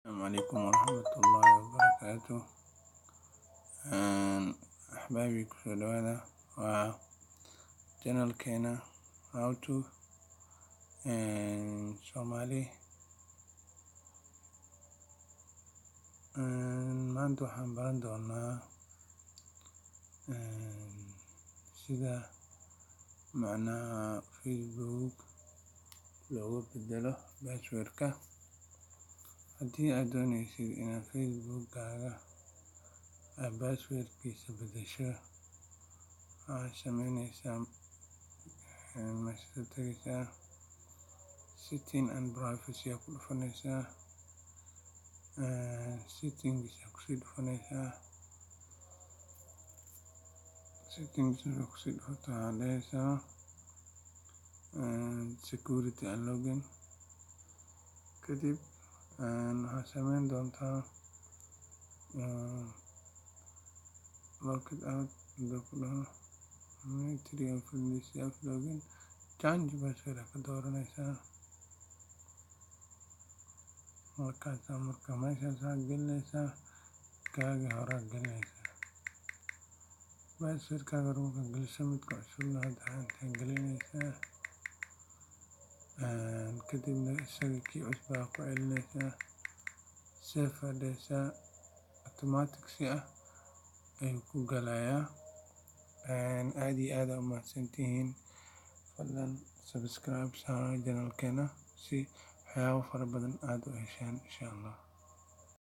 Asalaamu calaykum waraxmatullaahi wabarakaatu. Axbaabi, kusoo dhawaada, waa channelkeena How to Somali. Maanta waxaan baran doonaa sida macnaha Facebook loogu bedelo password-ka. Haddii aad dooneysid inaad Facebook-gaaga aad password-kiisa bedesho, waxaad sameyneysaa: meeshaad tagaysaa, Setting and Privacy aad ku dhufaneysaa, Settings aad kusii dhufaneysaa. Settings markaad kusii dhufato, waxaad dhaheysaa Security and Login. Kadib waxaad sameyn doontaa locked out haduu ku dhaho, self login, Change Password aad ka dooraneysaa. Markaas marka meeshaas aad gelineysaa, kaagii hore aad gelineysaa. Password-kaaga hore markaad geliso, midka cusubna hadda intaad gelineysaa. Kadibna isaga kii cusbaa ku celineysaa, Save aad dhaheysaa, automatic si ah ayuu ku galayaa. Aad iyo aad aa u mahadsantihiin. Fadlan subscribe saaro channelkeena si waxyaabo fara badan aad u heshaan, insha Allah.